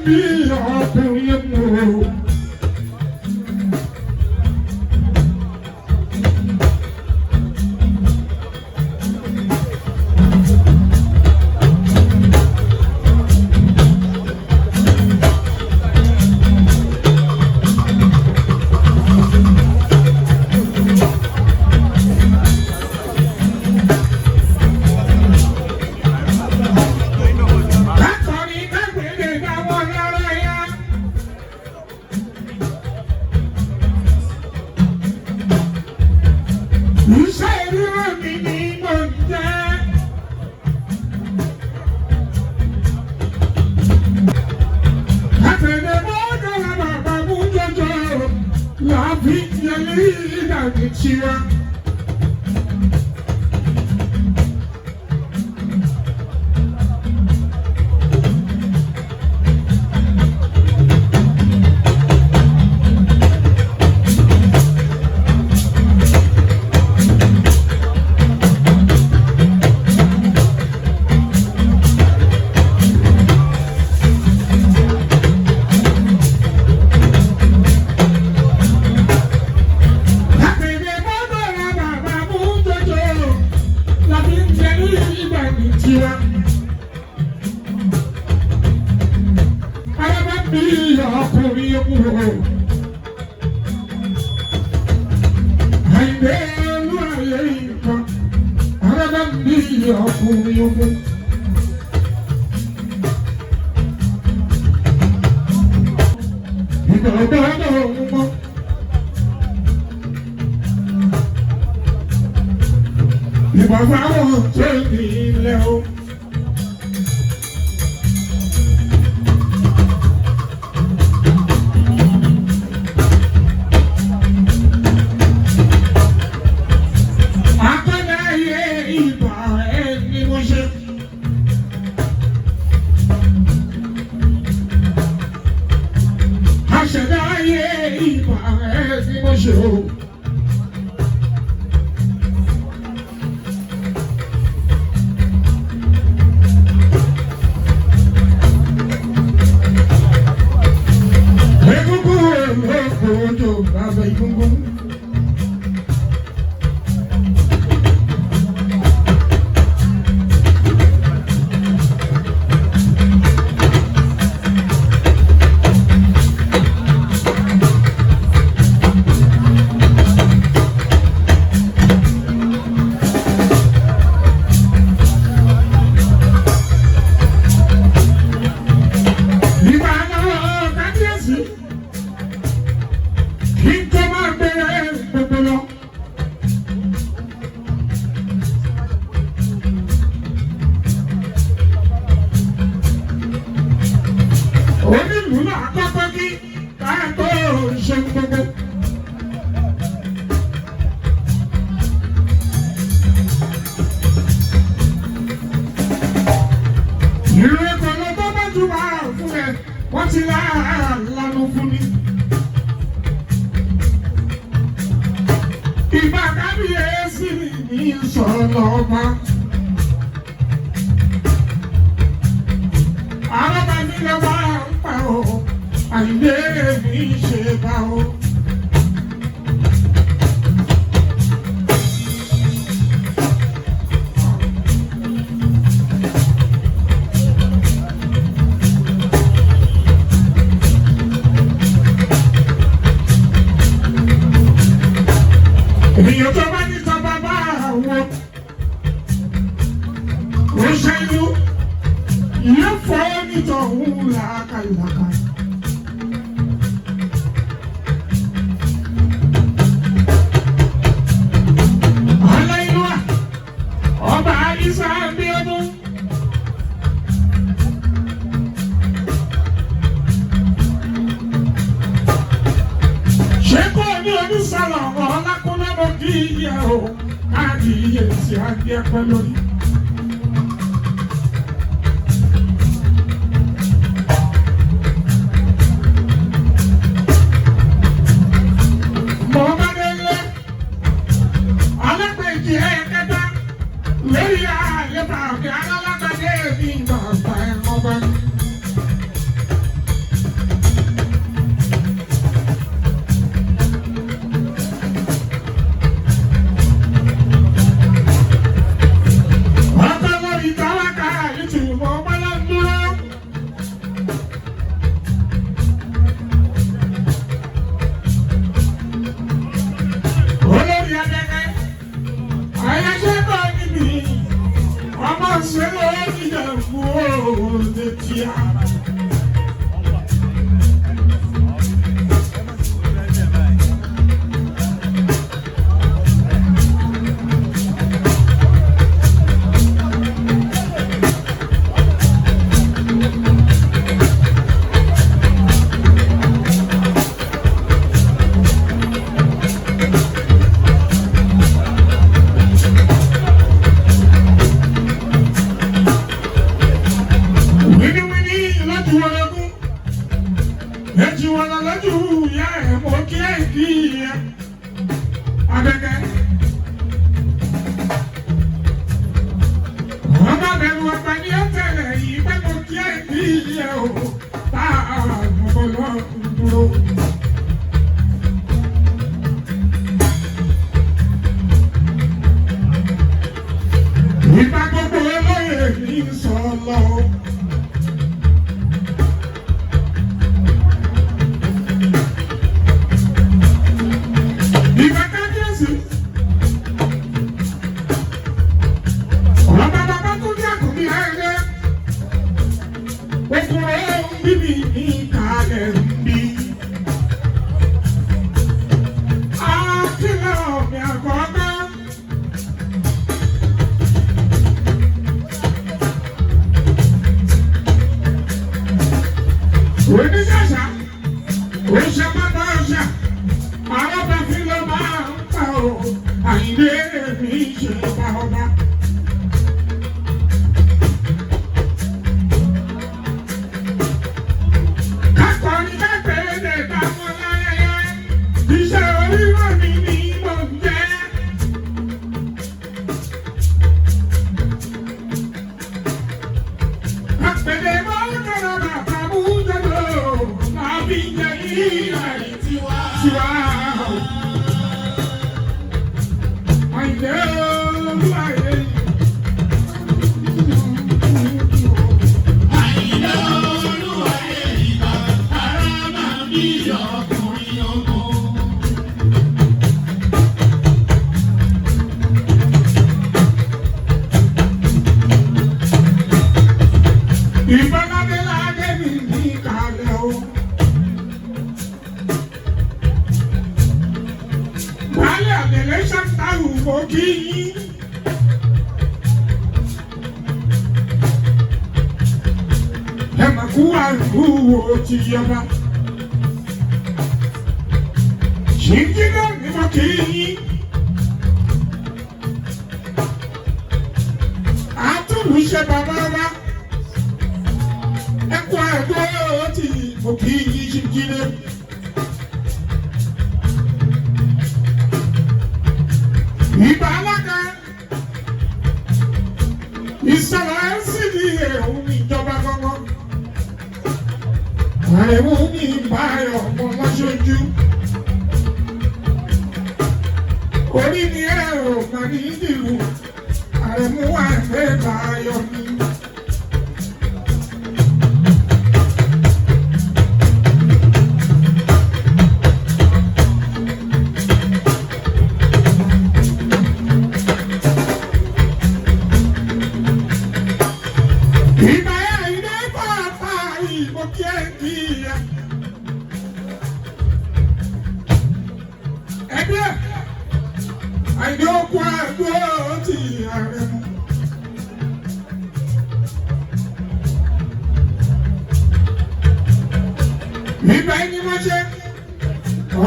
bí ọkùnrin mú o. Látọ̀rí kágbélé dáwọ́ lára yá. Iṣẹ́ ìrírò mi ni mo ń jẹ́. Àtẹ̀lé mọ́tò bàbá mú jọjọ láàbí yẹlí ìdàgbé tiwa. Àtẹ̀lé mọ́tò bàbá mú jọjọ láàbí yẹlí ìdàgbé tiwa. Araba bí ọkùnrin mú o. Àyìnbé olú ayé nǹkan. Araba bí ọkùnrin mú. Ìgbàgbọ́ òun mọ́. Ìbàbá wọn tó ní ilẹ̀ o. Akọ́lẹ̀ ayé ìgbà ẹni mo ṣe. Aṣẹ̀dá ayé ìgbà ẹni mo ṣe o. Egungun olóko ojú bàbá egungun. Ìgbà náà kábíyèsí kí n tó máa bẹ̀rẹ̀ gbogbo lọ. Onílù náà kọ́kọ́ kí káàtó ṣe gbogbo. Ìlú Èkó ló tó bá jù wá fún ẹ, wọ́n ti lánàá fún mi. Ìgbà kábíyèsí mi sọ̀rọ̀ ọba. Àrọ́bà mi lọ bá ń pa o, àìlè mi ṣe bá o. Èèyàn tó bá ní tọ́ bàbá àwọn ó ṣe inú yóò fọ́ nítọ̀hún làákàlàkà. Aláìlúwà ọba Isa Abíọ́dún. Ṣé kò ní onísàlọ̀ ọ̀làkúnlẹ̀ mọ̀ kí iye o káàdì iye tí a gbé pẹ́ lórí. Mo bá délé, alágbèjì ẹ̀ kẹta lórí àlébà mi alálágbàdé mi bàbá ẹ̀ mọ́ bá. Èjì wọn lọ lójú ìyá ẹ̀ mọ́ kí ẹ̀ kí ẹ̀. Abẹ́kẹ́. Ọmọ bẹ̀rù ọ̀pá ni ó tẹ̀lé yìí pé mo kí ẹ̀ kí ẹ̀ o. Tá a mọ̀ lọ́ọ́ dúró. Ìgbà gbogbo olóyè ní sọ̀lọ̀. Ìgbà kábíyèsí. Ọ̀rọ̀ bàbá tó ní àkùnbí ẹ̀rẹ́. Okùnrin ń bíbí ní ìkàlẹ̀ ń bí. Àkìlọ̀ mi àkọ́kọ́. Oníṣàṣà, oṣàmọ́nà ọ̀ṣà, arábàfin ló máa ń pa ò, Àyìndé mi ṣe bá ọba. Kákọrin kápẹ́ẹ́dẹ̀ táwọn láyẹyẹ, iṣẹ́ oríwọ̀ mi ni mo ń jẹ́. Àpẹẹrẹ máa ń kọ́ra bàbá mú jọjọ, máa fi jẹ ìlà Tiwa. tiwa. Àyìndé olúwàyé. Àyìndé Olúwayé ìbà, ará máa bí ọkùnrin ogun. Ìbáládé ládé mi ní ìkàlẹ̀ o. Baálé àlèlé ṣàtàrù mo kí yín. Ẹ mà kú àrùn wo ti yọba. Ṣìkí náà ni mo kí yín. Àtúnṣe bàbá wa ẹkọ ẹgbẹ́ ti òkì yìí jíire. Ìgbà alága ìṣẹ̀lẹ̀ ẹ́sìdì ẹ̀hún ìjọba gangan. Àrẹ̀mú ní ìbáyọ̀ ọmọ láṣojú. Orí ni ẹ̀rọ màní ìlú. Àrẹ̀mú wà fẹ́ báyọ̀ mi. Ìgbà ilé bàbá ìbò kíákíá. Ẹgbẹ́ àìní okun àgbo ti ààrẹ mu. Ìgbà ẹni mo ṣe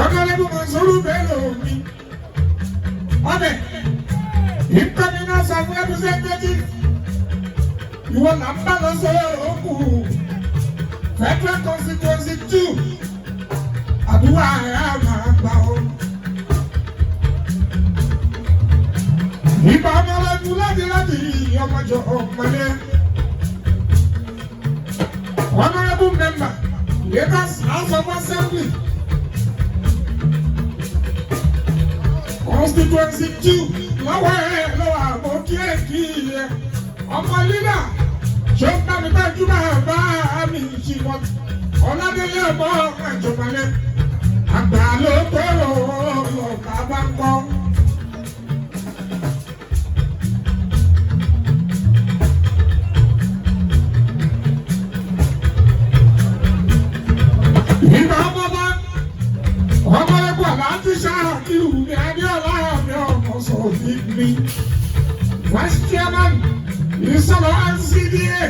ọ̀gá lẹ́bùn mọ̀ sọ́rọ́ bẹ́ẹ̀ lò mí. Ọbẹ̀ ìkọ́ni náà sọ fún representative ìwọ là ń bá lọ sọ òkú federal constituency 2 àdúrà ẹ̀ á máa gbà ó. Ìbá ọmọlẹ́nu láti láti ọmọjọ ọmọlẹ́. Honourable member Lagos House of Assembly constituency 2 lọ́wọ́ ẹ̀ lọ́wọ́ àbọ̀ kí ẹ̀ kí ẹ̀ ọmọ lílà ṣé ń bá mi tọ́jú bàbá mi ṣì wọ́n ọ̀làdélé ọmọ àjọpọ̀lẹ́ àgbà ló tọrọ ọ̀gá bá ń kọ́. Ìgbà ọmọ bá ọmọ ẹgbẹ́ àlájú sáà kí wùmí adéọlá mi ọmọ sọ̀rọ̀ mi. Vice Chairman Ìsọ̀rọ̀ NCDA.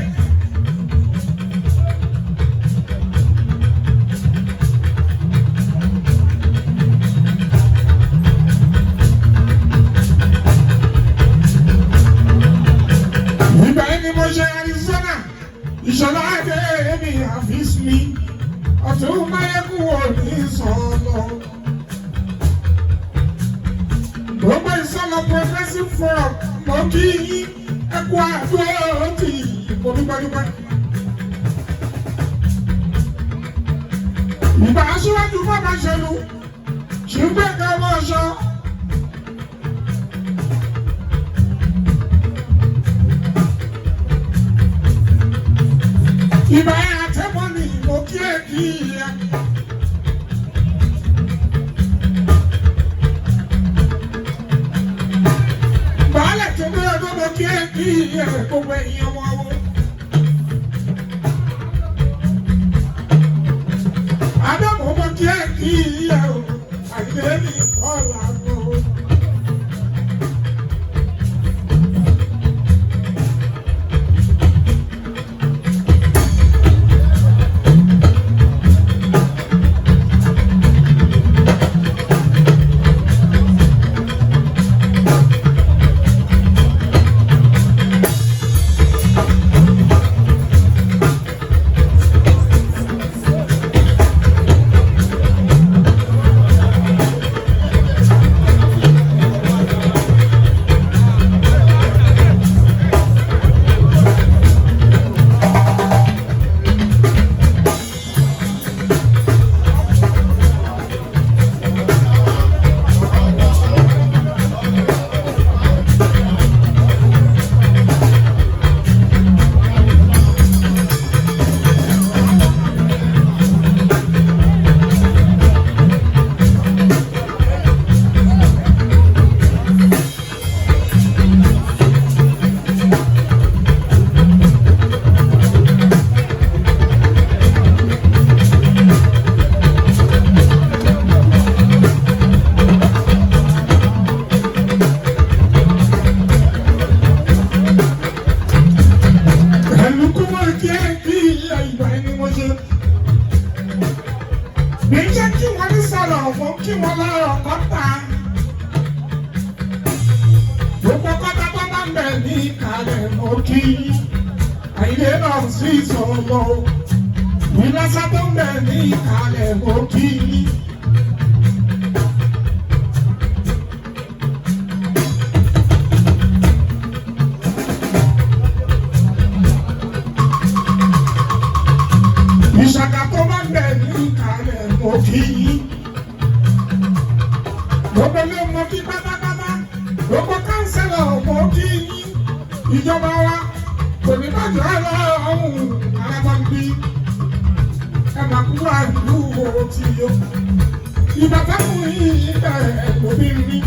Ìgbà yẹn ni mo ṣe Arizona, ìṣọ̀lá adé èmi àfíìsì mi, ọ̀tún máyé. Forum mo kí yín ẹkú àdúrà tí mo dúpẹ́ dúpẹ́. Ìgbà aṣíwájú bàbá ṣẹlú ṣùgbọ́n ẹ̀ka ọmọ ọ̀ṣọ́. Ìgbà àtẹ́mọ́ ni mo kí ẹ kí ẹ. Baálẹ̀ tó gbé ọdún mo kí ẹ kí ẹ gbogbo ẹ̀yin ọmọ ọwọ́. Ádámù mo kí ẹ kí ẹ o, àìlè mi kọ́ làwọn o. Ẹ̀lùkú mọ̀ kí ẹ kí ìyá ìgbà ẹni mo ṣe. Bí jẹ́ kí wọ́n ní sọ̀rọ̀ fún kí wọ́n lọ́rọ̀ kọ́ta. Gbogbo kọ́ta tó bá ń bẹ̀ ní ìkàlẹ̀ mọ́ kí. Àìlè náà sì sọ̀rọ̀. Ìlàsà tó ń bẹ̀ ní ìkàlẹ̀ mọ́ kí. Ìṣàkà tó bá ń bẹ̀ ní ìkàlẹ̀ mọ́ kí. Gbogbo ló mọ kí pátápátá. Gbogbo kánsẹ́lọ̀ mọ kí yín. Ìjọba wa kò ní bàjẹ́ ọlọ́run alábàbí. Ẹ máa kú àdúgbò tí yó. Ìbàtà fún yín bẹ̀rẹ̀ lóbi mi.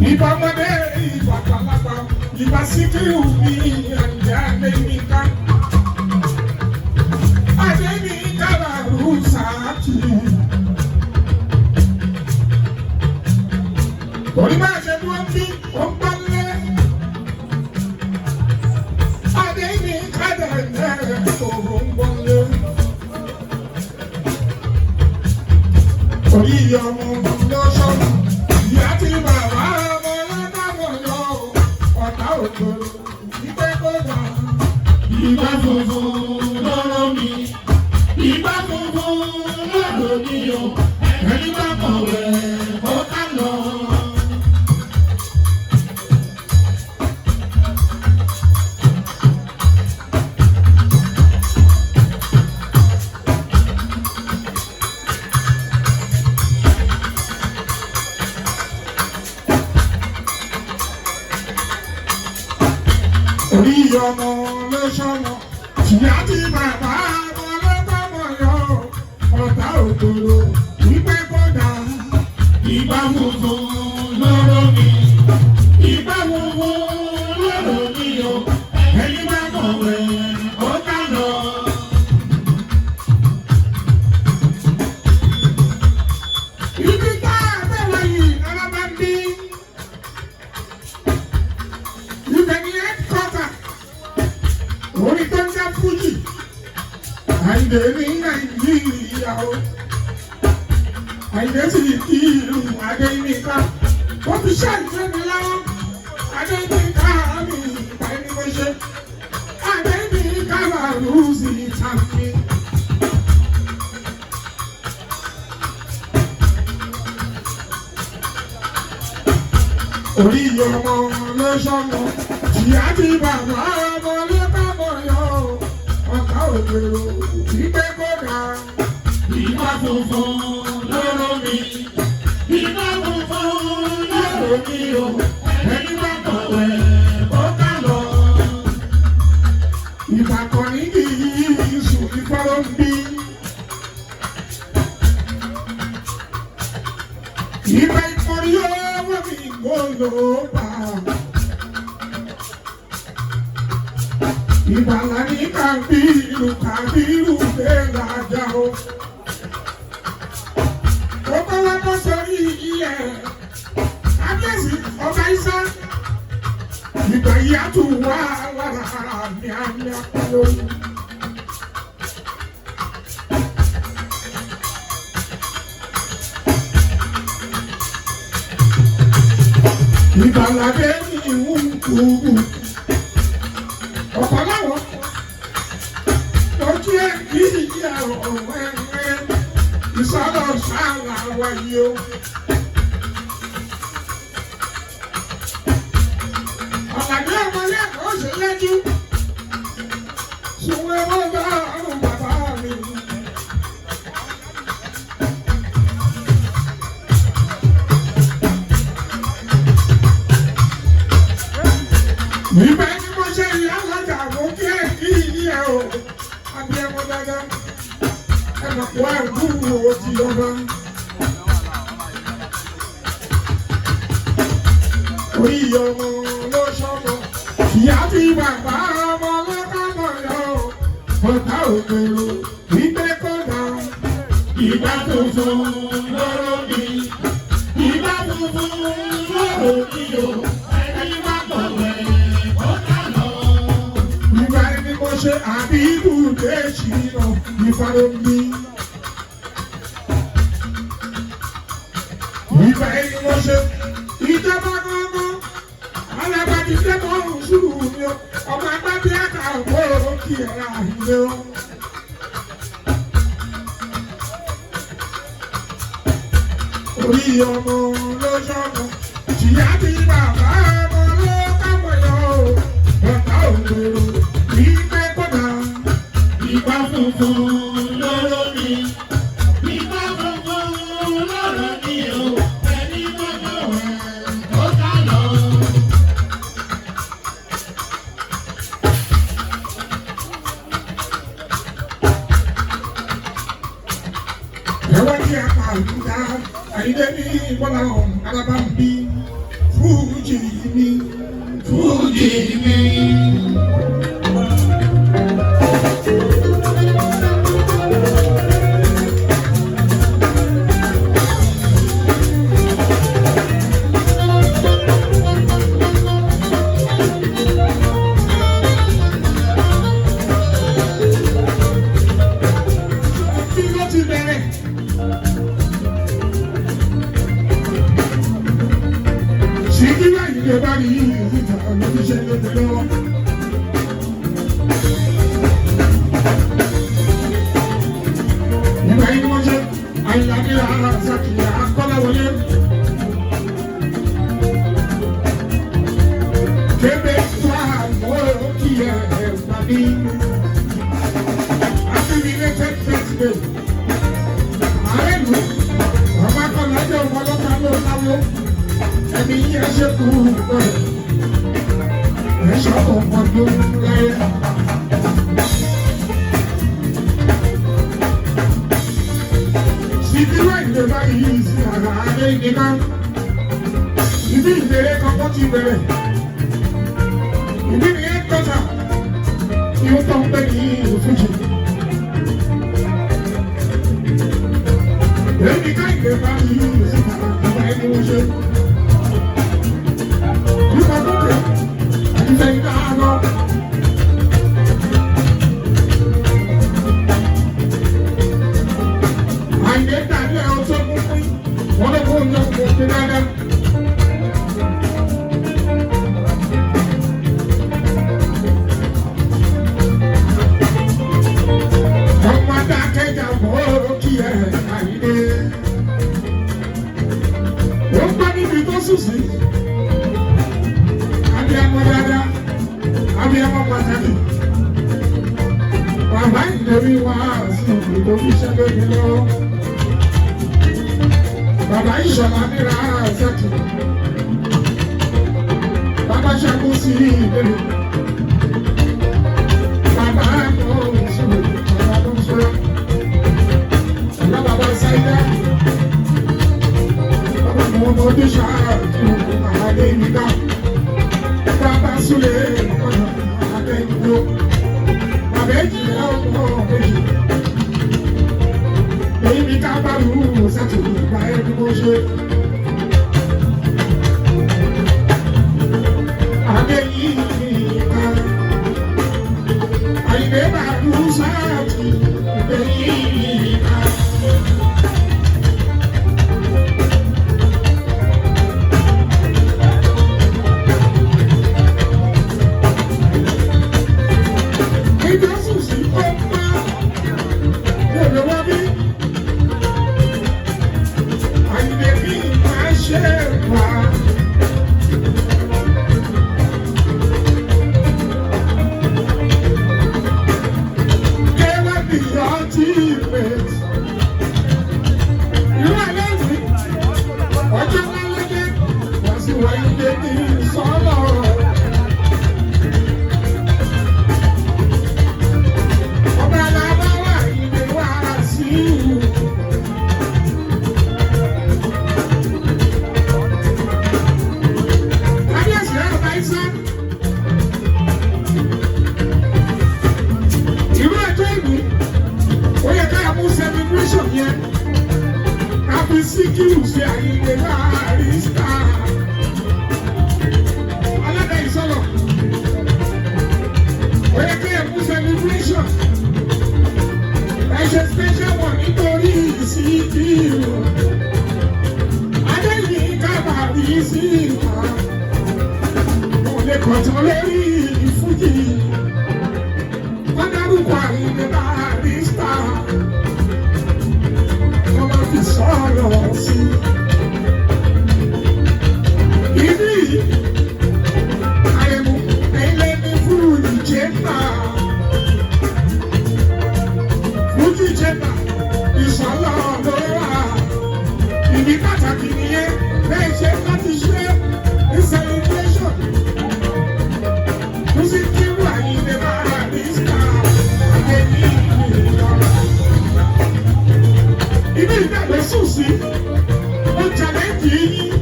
Ìbà ọmọdé ìbà àgbàlagbà ìbà síkírù mi àǹjẹ́ Adéyínká. Adéyínká làrú sàátì. Torí máa ṣe dúró ń bí ó ń gbọ́ lé. Adéyínká dẹ̀dẹ̀ òun ń gbọ́ lé. Orí ọmọ lọ́sọ̀rọ̀, ìyá tí bàbá ọmọ lọ́dàbọ̀ lọ, ọ̀tá òjò ìgbẹ́ kó wà. Ìgbà funfun lọ́rọ̀ mi, ìgbà funfun lọ́rọ̀ mi o, ẹni bá kọ̀wé ó ká lọ. Orí ọmọ lọ́sọ̀rọ̀, ìyá tí bàbá ọmọ lọ́dàbọ̀ lọ, ọ̀tá òjò ìgbẹ́ kó dà. Ìgbà funfun lọ́rọ̀ mi, ìgbà funfun lọ́rọ̀ mi o, ẹni bá kọ̀wé ó ká lọ. Ibi tá a bẹ̀rẹ̀ yìí ọlọ́mọ ń bí. Ibẹ̀ ni headquarter. Orí tó ń jẹ́ Fújì. Àyìndé ní Nàìjíríà o. Àyìndé sì kí ìlú Adéyínká. Wọ́n fi ṣe ìfẹ́ mi lọ́wọ́. Adéyínká mi ìgbà ẹni mo ṣe. Adéyínká làrú sí ìtàkùn. Orí Ọmọ ló sọmọ, tìyá ti bàbá ọmọ ló bá yọ. Ọ̀tá ògbèrò ìgbé kódà. Ìgbà funfun lóró mi. Ìgbà funfun lóró mi o. Ẹni bá kọ̀wé kó ká lọ. Ìbàkan ní kì í sùn ìfọ́rọ́ ń bí. Ìgbà ìkọrí owó mi kò ló bá. Ìbàlá ní Kàbírù Kàbírù bẹ́ẹ̀ lájà o. Ó kọ́ wá bọ́ sórí ilẹ̀. Kábíyèsí ọba Ísá. Ìgbà yìí á tún wá lára mi àmì àpẹẹrẹ. Ìbàlàdé ní ìwúkúrú. Ọ̀pọ̀ láwọn lójú ẹ̀ kí ìyá ọ̀wẹ́wẹ́ ìsọ̀rọ̀ sáàlà wáyé o. Ọ̀làdé ọmọlé ẹ̀kọ́ ṣe lẹ́jú. Sùnwọ̀n ẹ̀rọ bá àrùn bàbá mi. Ìgbà ni mo ṣe ìyá lọ́jà mo kí ẹ kí ìyá o. Abiyamọ dáadáa. Ẹ mọ̀ kó àìkú wo ti ọba. Orí ọmọ ló ṣọmọ. Ìyá bí bàbá ọmọ ló bá mọ̀ yọ. Ọ̀tá òkèrò ìgbé kọ́dà. Ìgbà funfun lóró mi. Ìgbà funfun lóró mi o. Ẹni bá kọ̀wé kó ká lọ. Ìgbà ni mo ṣe àbíkú déṣì lọ ìfaròmí. Ìgbà ni mo ṣe ìjọba gbọ́ngàn. Alábàdí tẹ́kọ̀ọ́ sùúrù mi o. Ọmọ agbábí àkàwọ̀ òkè ẹ̀rọ àìlè o. Orí ọmọ ló sọmọ, tìyá bí bàbá ọmọ ló kámọ̀ yọ o. Ọ̀tá ògbèrò ìgbé kọ́dà. Ìgbà funfun lóró mi. Ìgbà funfun lóró mi o. Ẹni bá kọ̀wé kó ká lọ. Ẹ̀wọ́n ní apá àlùdá, àyíndé ní ìbọ́lá ọ̀hún, alábá ń bí. Fújì mi, Fújì mi. Bí ló ti bẹ̀rẹ̀. Síkírà ìdè bá rí ìrìnà ló fi ṣe lóde lọ́wọ́. Nígbà yìí ni wọ́n ṣe Àyìnlá ní Arasaki Akọ́láwọlé. Kébé tó àmọ́ kí ẹ̀ gbà mí. Happy belated birthday. Ààrẹ lù ọmọ akọ́lájọ́ ọmọ ọlọ́pàá ló náwó. Ẹ̀mí yín ẹ ṣe kú ọ̀rẹ́. Ẹ ṣọ́kọ̀ ọdún láyé. Síkírù Àyìndé báyìí sí àrà adé ìdíkà. Ibi ìbéèrè kankan ti bẹ̀rẹ̀. Ìbí ni ẹ tọ́ta. Ìwọ́n tó ń pè ní ìfújì. Èmi ká ìgbé báyìí sí àrà ẹni wọ́n ṣe. Nípa tó kẹ́, àti sẹ́yìn náà lọ. Àyìndé tàbí ẹ̀ ọtọ́ mú fún wọn ló kó oúnjẹ kò fi dáadáa. Ọmọ adákẹ́jà mọ́ kí ẹ Àyìndé. Ó gbọ́ níbi tó sùn sí. tó fi ṣẹ́ lómi lọ́wọ́. Bàbá Ìṣọ̀lá nira ṣẹ́tù. Bàbá ṣẹ́kù sí ìbéèrè. Bàbá mọ̀ ń sọ̀rọ̀, bàbá mọ̀ ń sọ̀rọ̀. Bàbá bàbá Sáídá. Bàbá mọ̀ ọmọdé ṣáàtú àdé ìgbà. Bàbá Súlẹ̀ ọ̀nà àdé ìgbò. Bàbá èjìlá ọmọ èjì. Èyí ni ká bá lù ú sátì ìgbà ẹni mo ṣe. Adé yìí ká. Àyìnbé bàbú sáàtì ìgbà yìí ká. Ìjọ sùn sí ọmọ olówó bí. Àyìnbé bí máa ṣe wá. Kẹ́lá bí ọtí ìpè. Irú àlẹ́ yìí, ọjọ́ ńlá lọ́dẹ, wọ́n sì wáyé dé ní sọ́lọ̀. Ọba alábáwá ìdè wá sí ìlú. Kábíyèsí ọba Ísá. Irú ẹjọ́ ìlú, ó yẹ ká mú celebration yẹn. Ká fi Síkírù sí Àyìndé Barrister. Alága ìsọ̀lọ̀, ó yẹ ká mú celebration. Ẹ ṣe special one nítorí Síkírù. Adéyínká Barrister. Mo lè kọ̀tàn lórí Fújì. Wọ́n dárúkọ Àyìndé Barrister. Wọ́n máa fi sọ̀rọ̀ sí i. Ibi yìí, àyẹ̀wò ilé ní Fújì Chamber. Fújì Chamber, ìsọ̀lọ̀ ló wà. Ìdí pàtàkì nìyẹn, bẹ́ẹ̀ ṣe láti ṣe ní celebration. Síkírù Àyìndé Barrister, Adéyínká ìjọba. Ibi ìdàgbé sùn sí, ó challenge yín.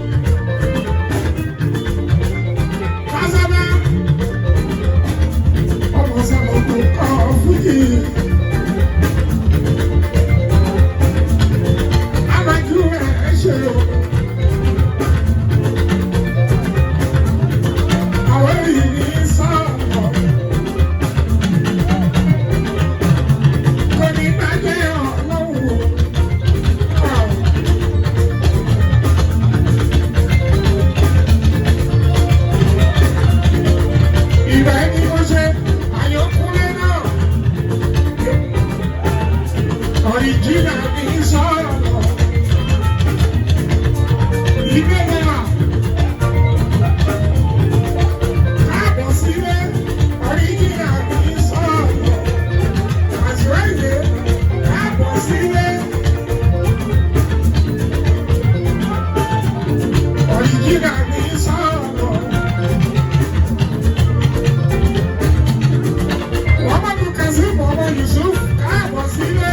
Kásábá, ọmọ sábà kò kọ́ fújì. Alájú ẹ̀ ṣe o. Àwọn èyí ní sọ̀rọ̀. Kò ní bàjẹ́ ọlọ́run o. Ìgbà ẹni mo ṣe àyọkúnlé náà. Ọ̀ríjìnà ní sọ̀rọ̀. Ìbéèrè wà. Káàbọ̀ sílé, ọ̀ríjìnà ní sọ̀rọ̀. Àṣìwáyé, káàbọ̀ sílé. Ọ̀ríjìnà ní sọ̀rọ̀. Muhammadu Kazeem ọmọ Yusuf káàbọ̀ sílé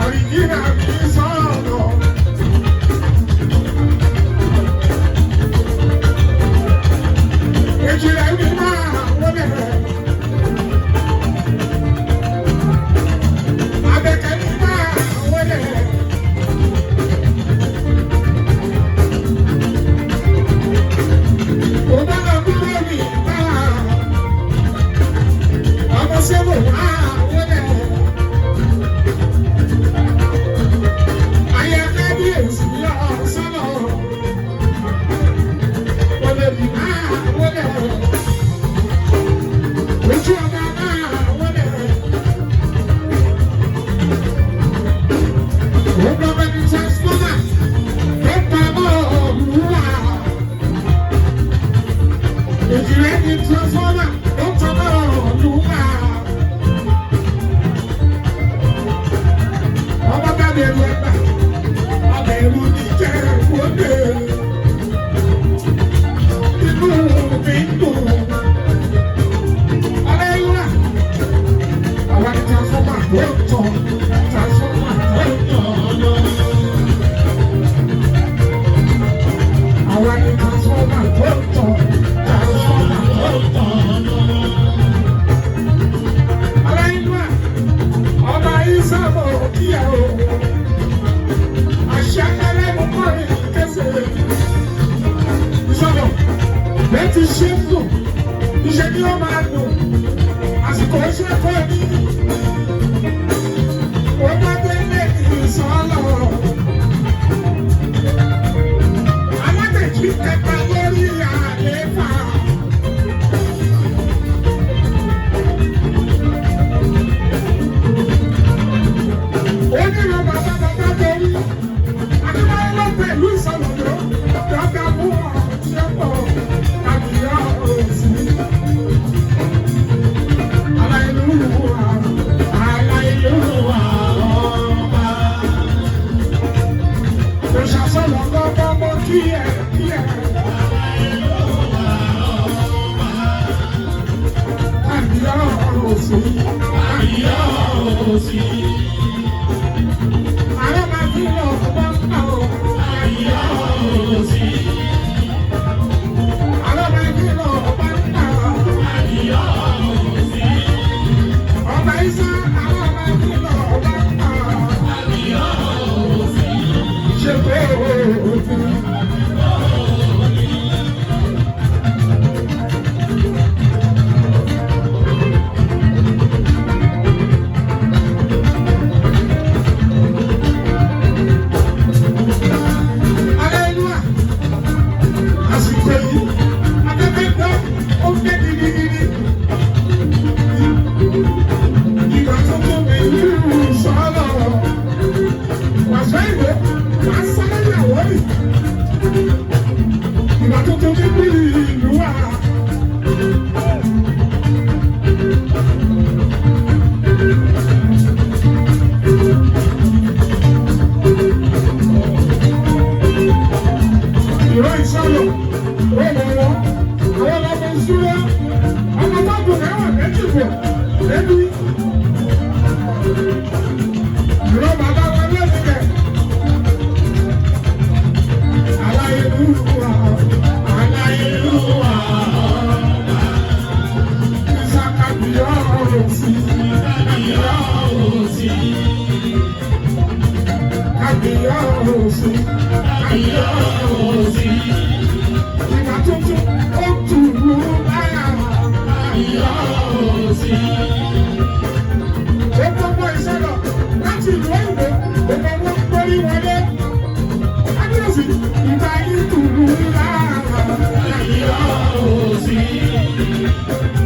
ọ̀ríjìnà ní sọ̀rọ̀. Abẹ̀rù ẹ̀gbà, abẹ̀rù níjẹ̀ wọlé. Inú mi ń dùn. Aláìwá, àwa ni transformer tó ń tàn, transformer tó ń tàn lọ. Àwa ni transformer tó ń tàn, transformer tó ń tàn lọ. Aláìwá, ọba Ìsàmọ̀ kíyà o. Àṣà kẹlẹ́ mú kọ́rin kẹsẹ̀. Ìsọ̀rọ̀ bẹ́ẹ̀ ti ṣe ń dùn, iṣẹ́ ni ó máa dùn, àsìkò iṣẹ́ kọ́ ni. Ó bá délé ìsọ̀lọ̀. Alágbèjì kẹta lórí àlééfà. Onírọ̀ bàbá bàbá torí. Akíbáyé ló pẹ̀lú ìsọ̀lọ̀dọ́. Dọ́gba mú ọ̀ṣẹ́ pọ̀ àbíyá òsì. Aláìlúwa, aláìlúwa ọba. Òṣàsọ̀lọ̀ gbọ́gbọ́ mọ́ kí ẹ kí ẹ. Àbíyá òsì, àbíyá òsì. Àrọ́ máa fi lọ ọba ń pa ọ́. Àbíyá òsì. Àrọ́ máa fi lọ ọba ń pa ọ́. Àbíyá òsì. Ọba Isa, àrọ́ máa fi lọ ọba ń pa ọ́. Àbíyá òsì. Ṣé pé òògùn? Aleluya! Àsìkò yìí, afẹ́fẹ́ gbọ́, ó fẹ́ gidigidi. Ìgbà tó tó mi lù sọ́lọ̀. Wàṣọ ìwé, wàá sáré ìyàwó rì. Ìgbà tó tó mi lù ìlú wa. Ìró ìsọ̀lọ̀, ó mọ̀ wọ́n, àwọn ọmọ ìṣúra, ọmọ tó dùn mẹ́wàá méjì bọ̀ lẹ́nu. Ìró bàbá wọn lónìí kẹ̀. Aláyélúwà, aláyélúwà, Ìsàkàbíyọ̀sí, kàbíyọ̀sí, kàbíyọ̀sí, kàbíyọ̀sí. Ìgbà tuntun ó tù ú láyà, kàbíyọ̀sí. Ó gbogbo ìṣẹ̀lọ̀ láti ìlú òyìnbó, gbogbo wọn gbórí wọlé. Kábíyèsí, ìgbà yìí tù ú láyà, kàbíyọ̀sí.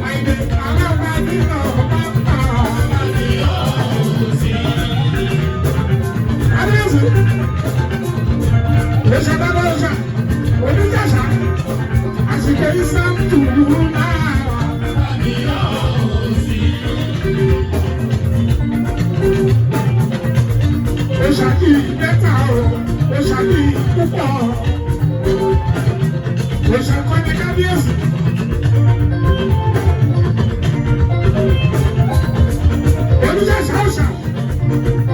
Àìdè alábàágbé náà bá ń pa. Kábíyèsí. Kábíyèsí. Òṣà bàbá òṣà, oníjàṣà, àsìkò ìsá ń tù ú lára. Òṣà kì í mẹ́ta o, òṣà kì í púpọ̀. Òṣà kọ́ ní kábíyèsí. Oníjàṣà òṣà,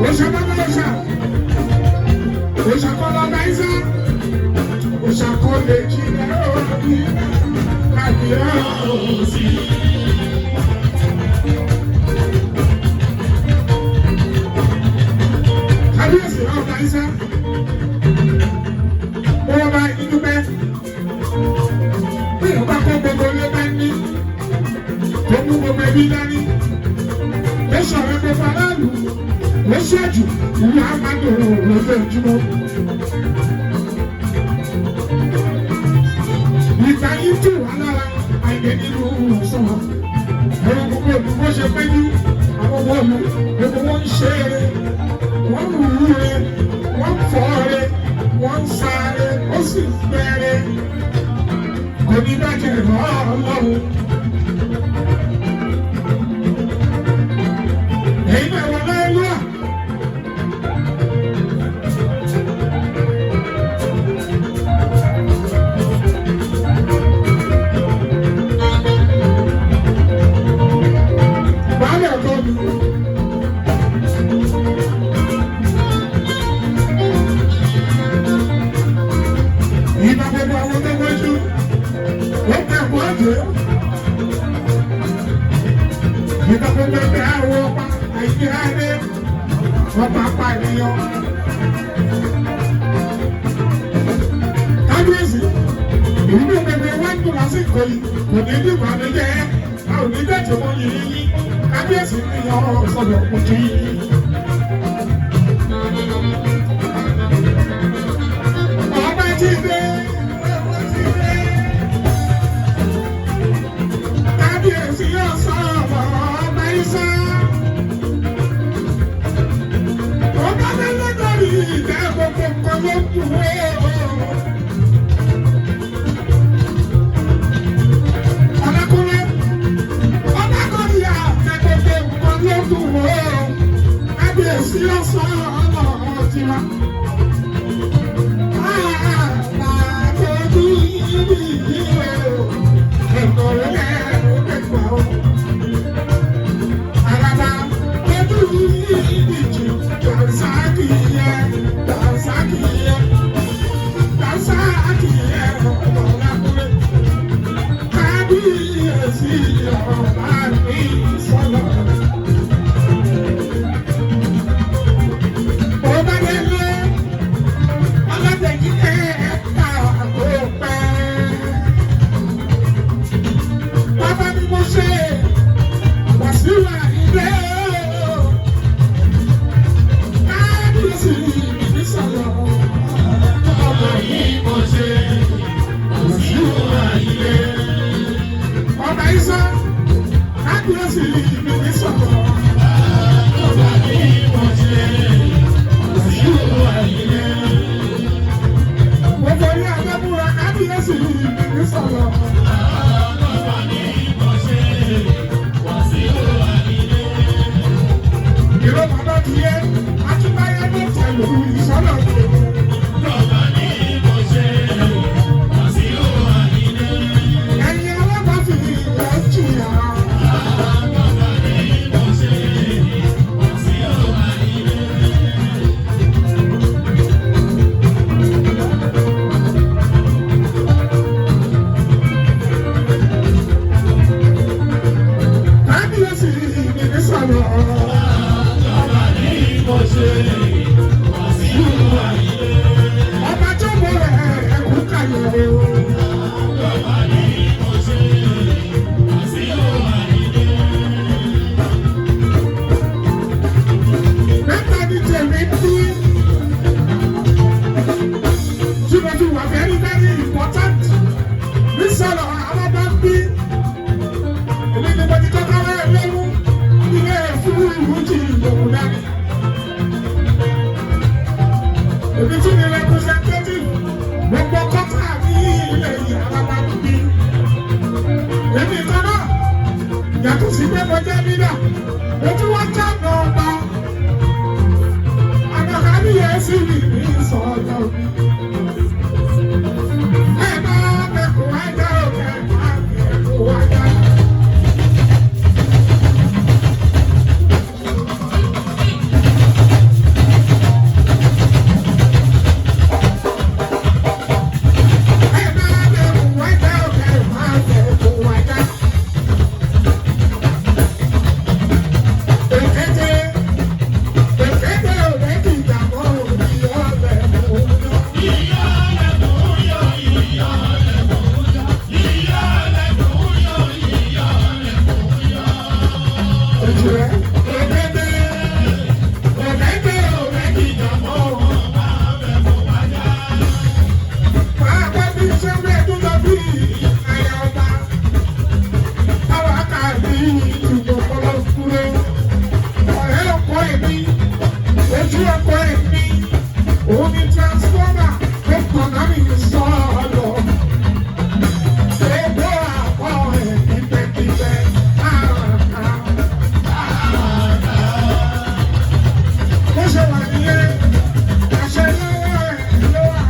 òṣà bàbá òṣà, òṣà kọ́ lọ́ba ìsá, òṣà kọ́ lè jí lẹ́rọ̀ bí kábíyèsí. Kábíyèsí ọba ìsá, ó wọ́n bá inú bẹ́ẹ̀. Bí ìyọ̀bá kọ́ gbogbo ilé bá ní, tó mú gbogbo ẹbí dání. Ó sọ̀rọ̀ gbogbo aráàlú, ó ṣẹ́jù, ìlú àmàdùn lójoojúmọ́. Ìgbà yìí tù wá lára àìdè nínú sọ̀rọ̀. Àwọn gbogbo òlù bó ṣe pé ní àwọn ọmọ òlù gbogbo wọn ń ṣe eré, wọ́n ń wú re, wọ́n ń fọ́ re, wọ́n ń sáré, ó sì ń bẹ̀rẹ̀. Kò ní bàjẹ́ lọ́wọ́. Èyí náà wọ láìlúwà. Ọba apànìyàn. Kábíyèsí, ìlú gbogbo wa ń dùn lásìkò yìí, kò ní ní ìbànújẹ́, a ò ní bẹ́ẹ̀ tí mo yìí yí. Kábíyèsí ní ọ̀rọ̀ sọ̀rọ̀ kò kí. Ọba ti dé, ọba ti dé. Kábíyèsí yóò sọ̀rọ̀ ọba Isa. Ọba lẹ́lẹ́dọ̀rí ìdá gbogbo nǹkan ló ń dùn ó. Ọlákúnlé, ọlákúnlé àtẹ gbogbo nǹkan ló ń dùn ó. Kábíyèsí yóò sọ̀rọ̀ ọ̀rọ̀ tiwa. Àbàtọ́jú ibi yìí o, ẹ̀kọ́ rẹ̀ ló kẹ́kọ̀ọ́. Àràbà tójú ìdíjì, dànsákì yẹ, dànsákì yẹ, dànsákì yẹ ọ̀làkúnlé. Kábíyèsí ọba mi sọ̀rọ̀. Ọba délé, ọlọ́dẹ̀jì ẹ̀ka kò pẹ́. Bàbá mi mo ṣe Wàsíù Àyìndé o. Kábíyèsí mi sọ̀rọ̀. Ọba yìí mo ṣe Wàsíù Àyìndé. Ọba Isa, kábíyèsí mi sọ̀rọ̀. Ọba yìí mo ṣe Wàsíù Àyìndé. Mo forí Adébúra, kábíyèsí mi sọ̀rọ̀. Ọba yìí mo ṣe Wàsíù Àyìndé. Ìró bàbá ti yẹ, Akínbáyé ló tẹ̀lé ìsọ̀rọ̀ tó. Ọba yìí mo ṣe Wàsíù Àyìndé. Ẹ̀yin alábàáfi ìwà jìyà. Ọba yìí mo ṣe Wàsíù Àyìndé. Kábíyèsí mi sọ̀rọ̀. Ọba yìí mo ṣe Wàsíù Àyìndé. Ọba tó mọ rẹ̀ ẹ̀kú kàyọ̀ o. Ọba yìí mo ṣe Wàsíù Àyìndé. Mẹ́ta ni tèmi bí. Tí mo fi wà very very important. Mi sọ̀rọ̀ àwọn bá ń bí. Èmi ni mo ti kọ́kọ́ rẹ̀ lẹ́nu. Ilé fún ìwújì ìlòkùn dání. Èmi tún ni representative. Gbogbo kọ́tà ní ilẹ̀ yìí àwọn bá ń bí. Èmi kan náà yàtọ̀ sí pé mo jẹ́ leader. Mo tún wá jáde ọba. Àwọn kábíyèsí mi ní sọ̀rọ̀ mi. Ẹ máa mẹ́kùn wájà òkè máa mẹ́kùn wájà. Ẹ máa mẹ́kùn wájà òkè máa mẹ́kùn wájà. Òkété òkété òkété ìjàmbá òbí ọ̀bẹ òun náà. Transformer tó kàn náà mi sọ̀rọ̀. Gbogbo àpọ̀ ẹ̀ kíkẹ́kíkẹ́. Bó ṣe wà nìyẹn, àṣẹ lọ́wọ́ ẹ̀ ló wà.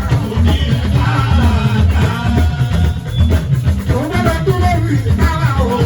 Òun gbọ́dọ̀ dúró wí kára o.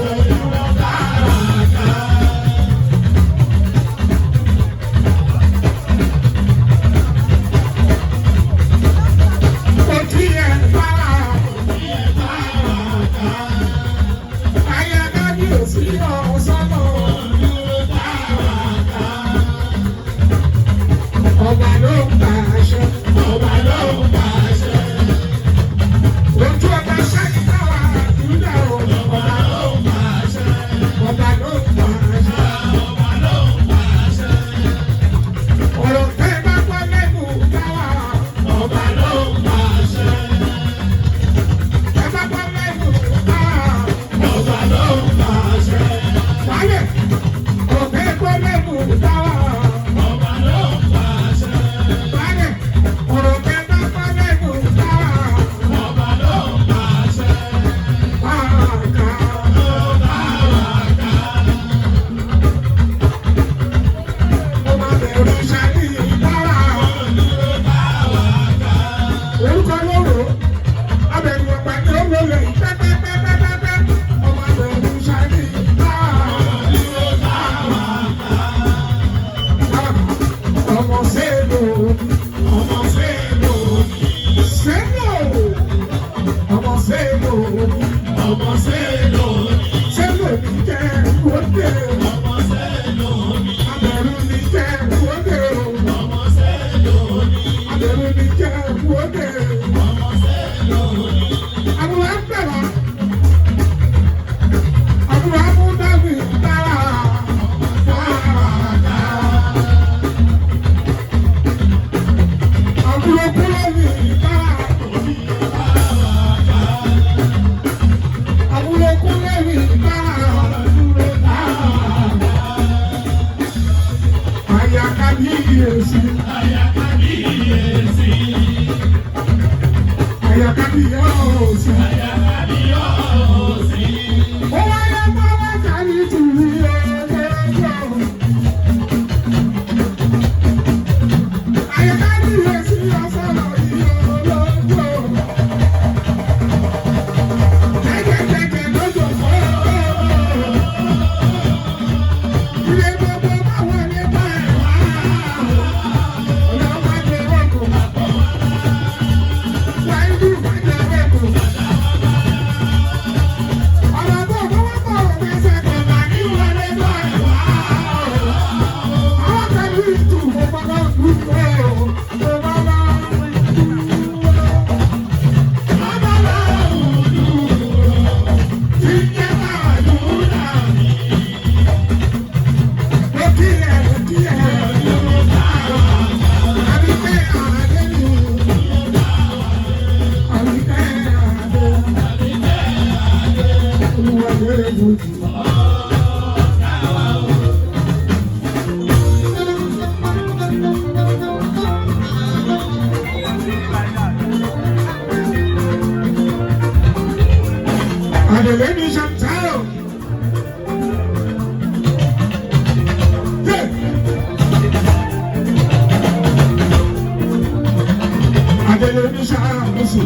Adélé ní sàmùsù.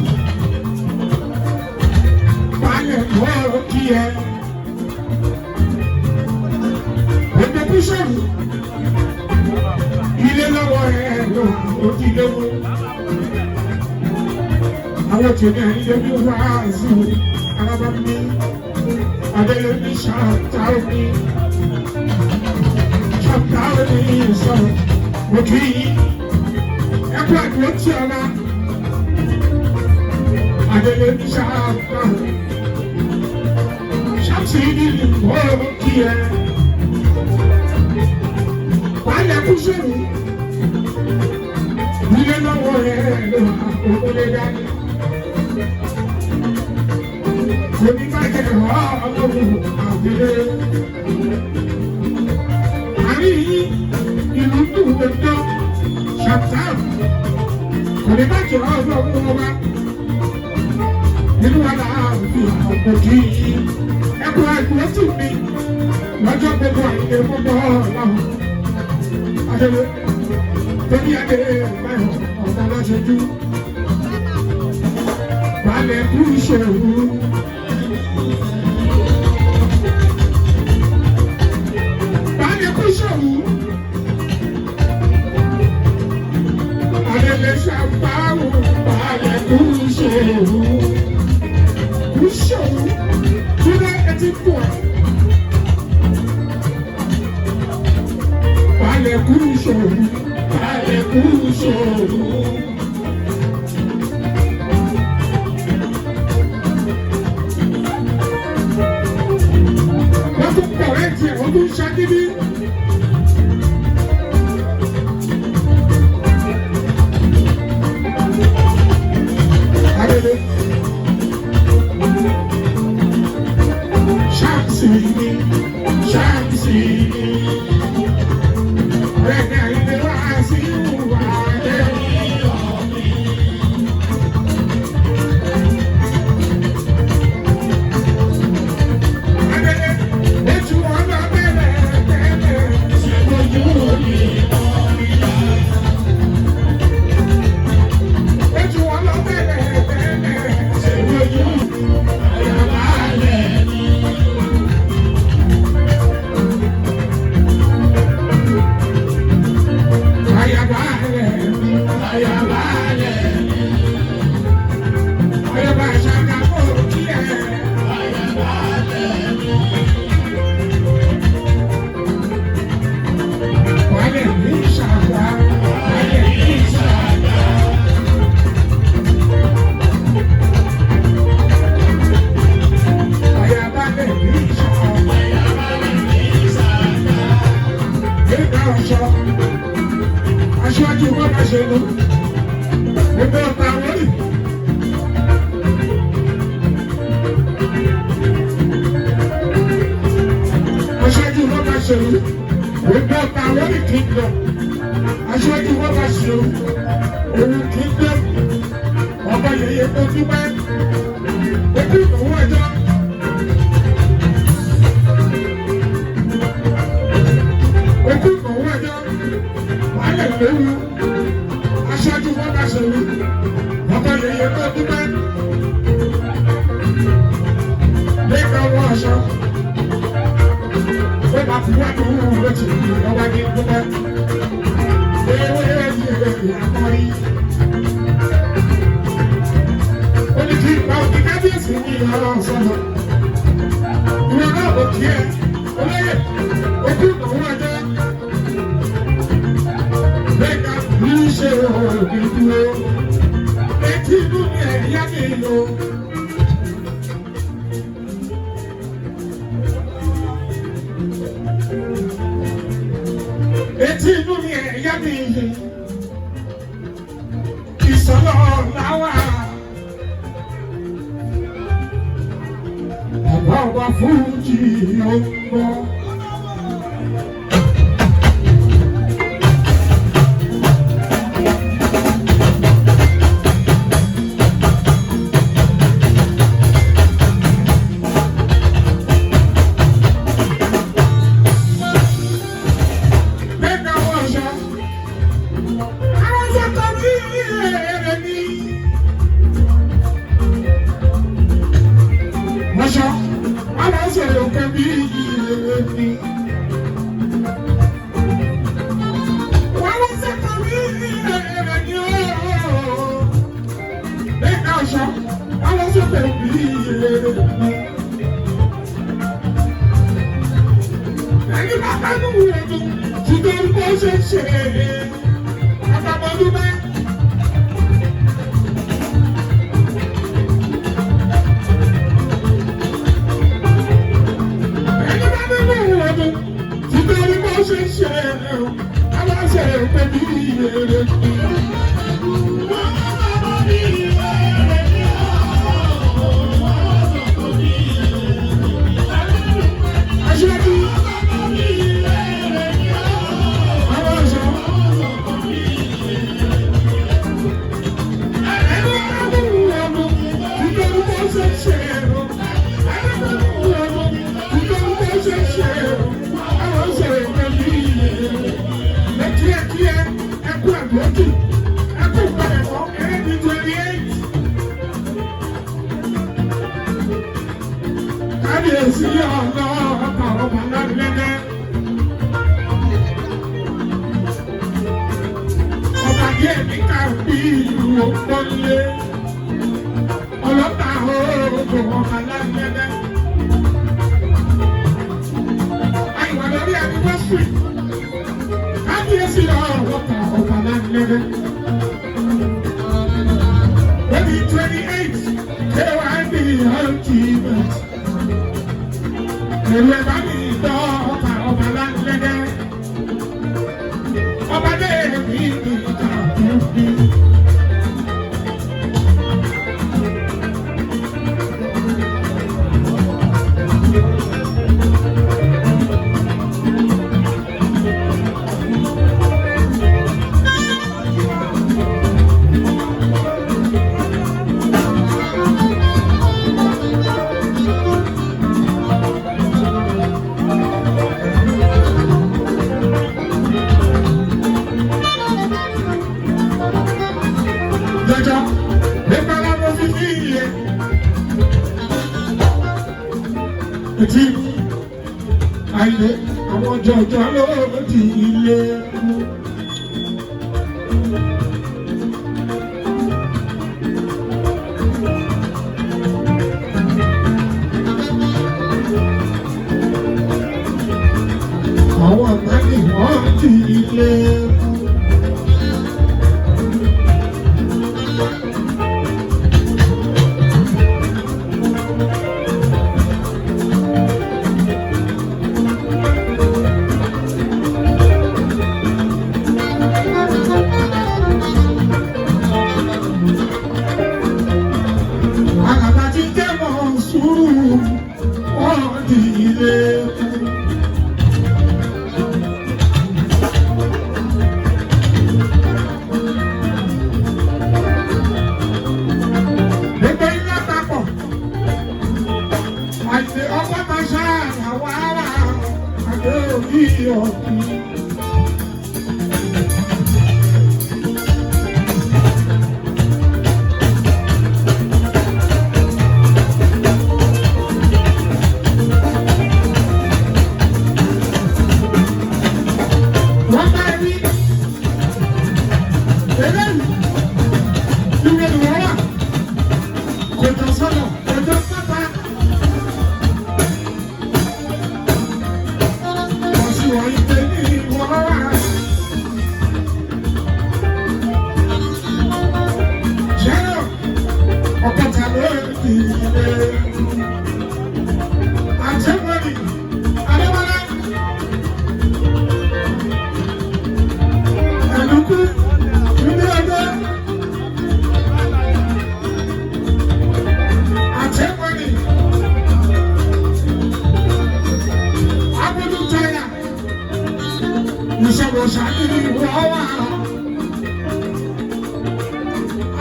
Balẹ̀ mọ́ kí ẹ. Gbogbo kúṣọ̀rù. Ilé lọ́wọ́ ẹ lọ, ó ti léwu. Àwọn tèmi àyíké bí wàásù, arábá mi. Adélé ní sàtàrù mi. Sàtàrù mi sọ̀rọ̀. Mo kì í. Ẹkú àdúró tí ọ̀la. Adélé ní sàtàrù. Ṣàtì ní ìwọ kí ẹ. Balẹ̀ kú sóru. Ilé lọ́wọ́ ẹ ló wà ó lé dání. Kò ní bá jẹ ọlọ́run àdélé. Àrí yìí ìlú dùn gbogbo ṣàtàn. Kò ní bá jẹ ọlọ́run ọba. Nínú wa láàbí àpò kì í. Ẹkùn àìkú tì mí lọ́jọ́ gbogbo àìlè gbogbo ọ̀la. Adélé torí adé báyọ̀ ọ̀gá lọ́sẹ̀jú. Balẹ̀ kú ìṣòro. Balẹ̀ kú ìṣòro. Adélé ṣàpáwò balẹ̀ kú ìṣòro. Kú ìṣòro. Túnde etí pọ̀. Balẹ̀ kú ìṣòro. Balẹ̀ kú ìṣòro. Wọ́n tún pọ̀ ẹ́ tiẹ̀, wọ́n tún ṣagídí. Adélé. Ṣáàtì ni, ṣáàtì ni. Rẹ̀dẹ̀ ilé wá sí ìwà dé. Adélé, ojú ọ̀nà bẹ̀rẹ̀ tẹ́lẹ̀. Ṣé ojú mi orí la? Ojú ọ̀nà bẹ̀rẹ̀ tẹ́lẹ̀. Ṣé ojú ayabalẹ̀ mi? Ayabalẹ̀ mi, Ayabalẹ̀ mi. ayaba ṣàkà kò kí ẹ. Ayabalẹ̀ mi. Wálé ní ṣàkà, wálé ní ṣàkà. Ayabalẹ̀ ní ṣàkà. Ayabalẹ̀ mi ṣàkà. Nígbà ọ̀ṣọ́, aṣáájú wọn bá ṣe lú. Gbogbo ọ̀tá wọ́lì. Aṣáájú wọn bá ṣe lú. Gbogbo ọ̀tá wọ́lì kingdom. Aṣáájú wọn bá ṣe lú. Òun kingdom. Ọba yẹyẹ tó dúpẹ́. Okú ìnáwó ẹjọ́. Okú ìnáwó ẹjọ́. Wàhálẹ̀ léwu. Aṣáájú wọn bá ṣe lú. Ọba yẹyẹ tó dúpẹ́. Nígbà wọn aṣọ. Ó máa fi wá dùn ún lọ́tì lọ́wọ́ ní dúpẹ́. Ewé ẹ̀yẹ àkọ́rí. Ó ní kí ipa òkè kábíyèsí ní ọlọ́run sọ́nà. Ìwọ náà kò kí ẹ. Olóyè, okú ìnáwó ẹjọ́. Nígbà bí ṣe òbí dúró. Etí inú mi ẹ̀yá mi lò. Etí inú mi ẹ̀yá mi yìí. Ìsọ̀lọ̀ làwà. Bàbá wa fújì ó ń bọ̀. Nígbà wọ́n ṣe. Àwọn sọ̀tọ̀ ní èrè ni. òkè bí ìrere ni. Wọ́n wá sẹ́kọ̀ọ́ bí ìrere ni ó. Lẹ́ka ọ̀ṣọ́, wọ́n wá sẹ́kọ̀ọ́ bí ìrere ni. Ẹni bá bá nù ọdún, ṣùgbọ́n bó ṣe ṣe àbàmọ́dún bá. Ẹni bá nínú ọdún, ṣùgbọ́n bó ṣe ṣe aláṣẹ òpè bí ìrere ni. Aṣíwájú, àwọn ọ̀ṣọ́. Ẹni bá nínú ọdún, ṣùgbọ́n bó ṣe ṣe ẹni bá nínú ọdún, ṣùgbọ́n bó ṣe ṣe aláṣẹ òpè bí ìrere ni. Kíákíá, ẹkú àgbọ̀jù, ẹkú ìpadàbọ̀, ẹni 28. Kábíyèsí ọ̀nà ọ̀pá ọmọ lọ́dúnlẹ́dẹ́. Ọba díẹ̀ ní káàbí ìlú òpónlé. Ọlọ́pàá oògùn ọba lọ́dúnlẹ́dẹ́. Àyìnbó lórí anniversary. Kábíyèsí ọ̀pá ọba lọ́dúnlẹ́dẹ́. Lórí 28, KYB ultimate. Èrò ẹ̀bá mi gbọ́ ọba ọba lálẹ́dẹ́. Ọba dé mi ní kàkúndí. Jọjọ, nípa lábọ́ fífi iye. Etí àìlè àwọn jọjọ ló di ilé mú. Àwọn àgbàdì wọ́n di ilé mú. Àgàtà tí jẹ́ mọ̀ sùúrù wọ́n di ilé mú. Gbogbo ilé papọ̀, àìsè ọkọ̀ máa ṣá àwọn ará àgbẹ̀ òbí ọ̀gbìn. Wọ́n bá rí eléyìí, ìwé ni wọ́n wà, kò jọ sọ́nà, kò jọ sábà. Wọ́n sì wọ́n ìpè ní wọ́n wà. Jẹ́rọ̀ ọ̀kọ̀tà ló di ilé. Àjẹmọ́ni, Adébọ́lá. Ẹ̀lùkú, ilé ọjọ́. Àjẹmọ́ni. Abudu Taya. Ìṣọ̀bọ̀ṣà ní ìwọ̀ wà.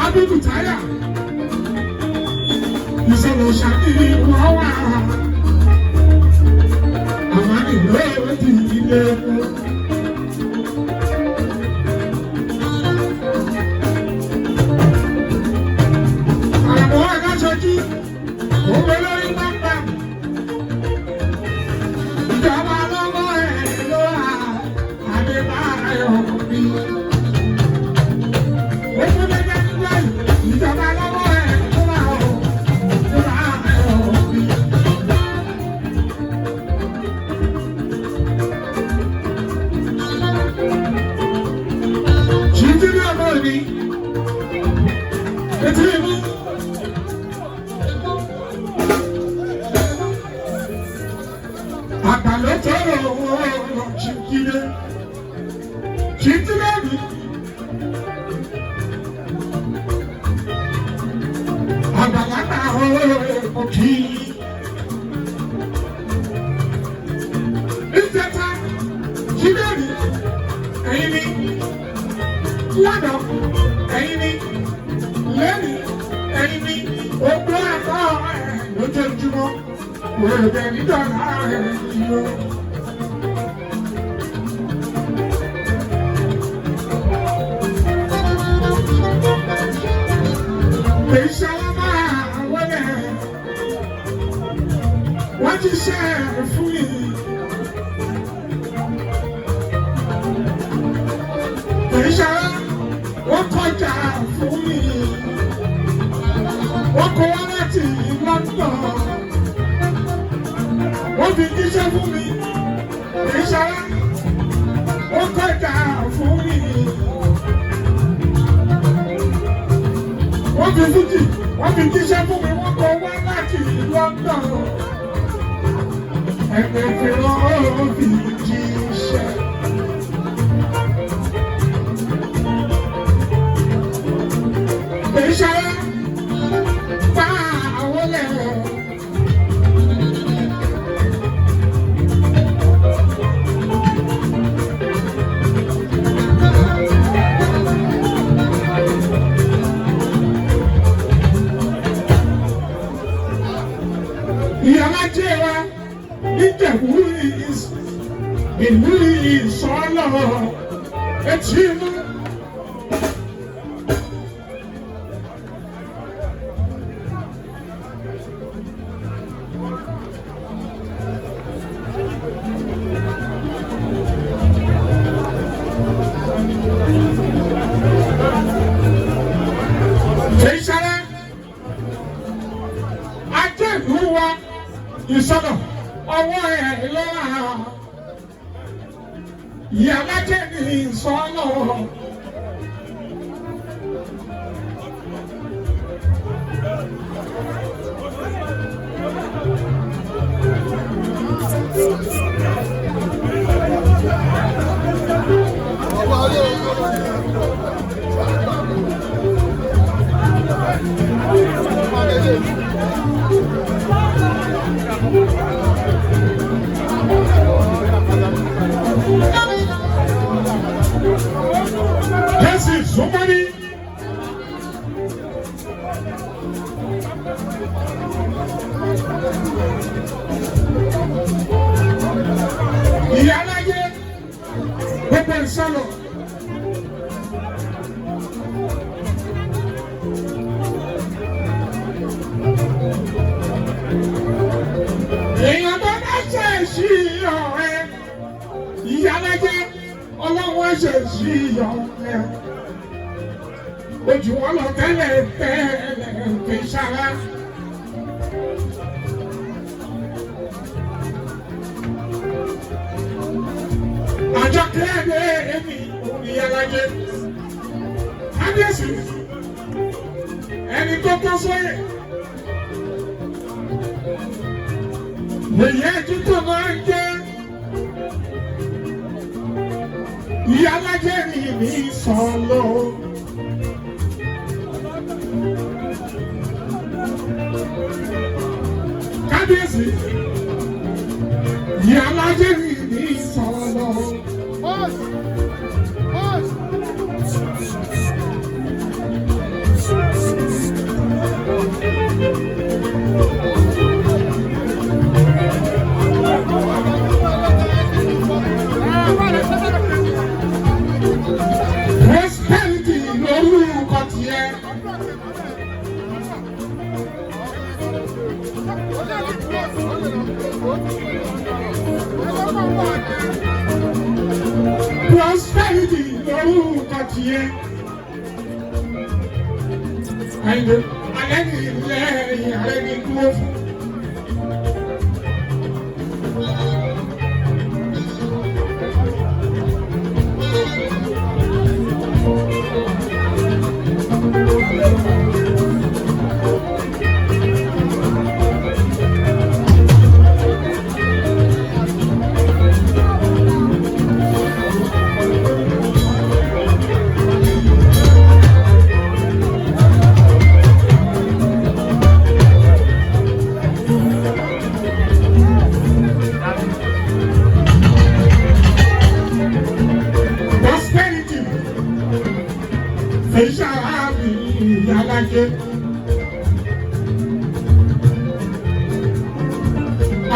Abudu Taya. Ìṣọ̀bọ̀ṣà ní ìwọ̀ wà. Àwọn ìlú ti ilé mú. Àlàmọ́ aláṣọjú, òun lórí pápá. Lánàá, ẹ̀yin ni, lẹ́nu, ẹ̀yin ni, ogbó àtọ́ ẹ̀ lójoojúmọ́, òde nídọ̀lá ẹ̀ yó. Ìṣọwọ́ máa wọlé, wọ́n ti ṣe é fún mi. Ìṣọwọ́ wọ́n kọjá fún mi. Wọ́n kó wá láti London. Wọ́n fi jíṣẹ́ fún mi. Ìṣọwọ́ wọ́n kọjá fún mi. Wọ́n fi fújì, wọ́n fi jíṣẹ́ fún mi, wọ́n kọ wá láti London. Ẹgbẹ́ tí wọ́n fi jíṣẹ́. Ìṣe bá àwọn lẹ̀. Ìyàrá jẹ́ wa níjẹ̀bú ìlú Ìsọ̀lọ̀ etí mú. Ìṣẹ̀lẹ̀ ajé ìlú wa Ìsọ̀lọ̀ ọwọ́ ẹ̀ ló wà. Ìyàrá jẹ́ ní Ìsọ̀lọ̀. Jésù súnmọ́ni. Ìyáláyé gbogbo ìsọ̀lọ̀. Èèyàn tó bá ṣe sí ọ̀rẹ́, ìyáláyé ọlọ́wọ́ ṣe sí ọ̀rẹ́. Ojú wọn lọ tẹ́lẹ̀ tẹ́lẹ̀ fi ṣara. Àjọ kẹ́ẹ̀dé èmi òun ni ìyáláyé. Kábíyèsí ẹni tó tọ́ sóyè. Yèyé títún máa ń jẹ́ ìyálájẹ́ ni mi sọ lọ. Kábíyèsí ìyálájẹ́ ni mi sọ lọ. Prosperity lórúkọ tiẹ̀. Prosperity lórúkọ tiẹ̀. Àyìnbó alẹ́ ní ilé ẹ̀yìn alẹ́ ní dúró fún. Fèyísàrà mi ìyálájé.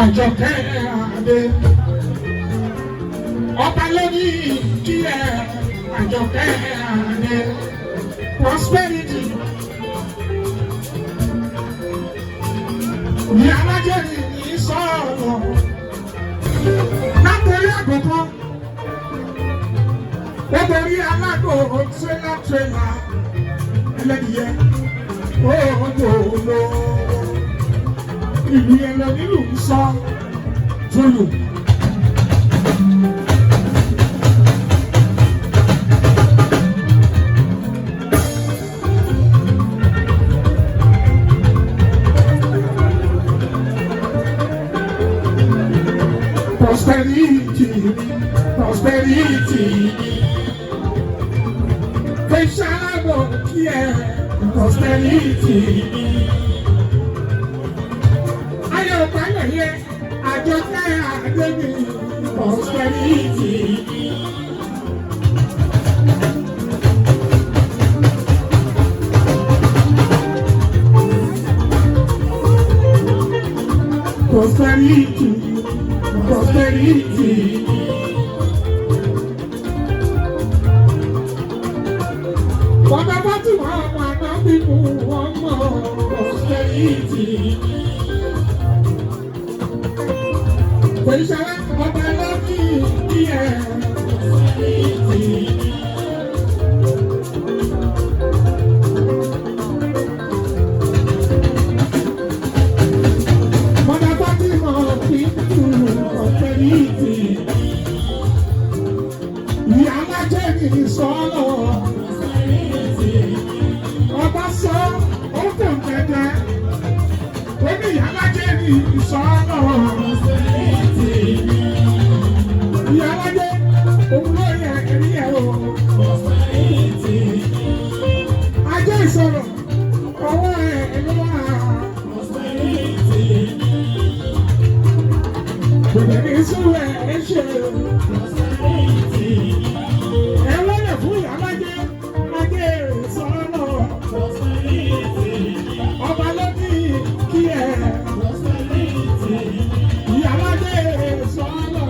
Àjọkẹ́ Adé. Ọba lórí kí ẹ Àjọkẹ́ Adé. Prosperity. Ìyálájé mi sọ̀rọ̀. Látòrí àkókò. Nítorí alágbò tírélà tírélà ẹlẹ́dìyẹ. Ó lò lò ìlú yẹn lọ nílùú ń sọ tóyò. Prosperity, prosperity, fẹsàmù kí ẹ prosperity. Ayọ̀ balẹ̀ yẹ àjọkẹ́ àdébí prosperity. Prosperity, prosperity. Bàbá bá tí wọ́n máa ná bímú wọn mọ̀ prosperity. Pèsè ọba lọ́kì kí ẹ prosperity. Bàbá bá tí wọ́n fi kú prosperity. Ìyá alájẹ́ mi sọ́lọ̀. Ọba sọ ó kò kẹ̀kẹ́. Ó ní ìyá alájẹ́ mi sọ́lọ̀. Ìyá alájẹ́ òun ló yẹ ẹ̀rí ẹ̀ o. Ajé ìsọ̀rọ̀ ọwọ́ ẹ̀ ló wà. Bẹ̀rẹ̀ ní sùúrù ẹ̀ ṣe. Ẹ wọlé fún ìyá alájẹ́ ajé sọ́lọ̀. Ọba ló ní kí ẹ. Ìyá alájẹ́ sọ́lọ̀.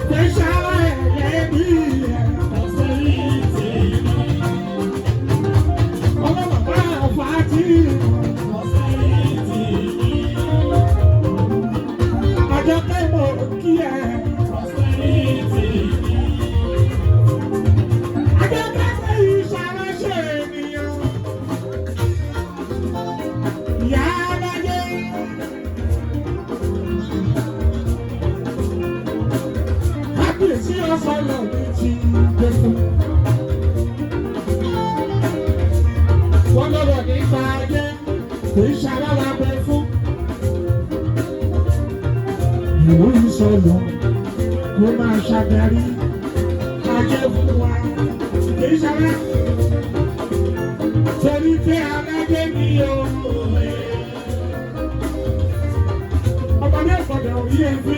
Tẹ̀sán ẹ̀lẹ́bí ẹ̀. Ọlọ́mọba fàájì. Àjọkẹ́ mọ̀ kí ẹ. Àjọkẹ́ pé ìṣàlọ́ṣẹ́ ènìyàn. Ìyá aláyé. Kábíyèsí ọ̀sán lọ ní ti gbé fún. Wọ́n lọ́rọ̀ nípa ayé, kò í ṣalára bẹ fún. Ìlú ìsọ̀lọ̀ ló máa ṣàdarí ajé fún wa. Kì í ṣará. Torí pé alájẹ́ ni o. Ọmọdé gbọ́dọ̀ rí ẹbí.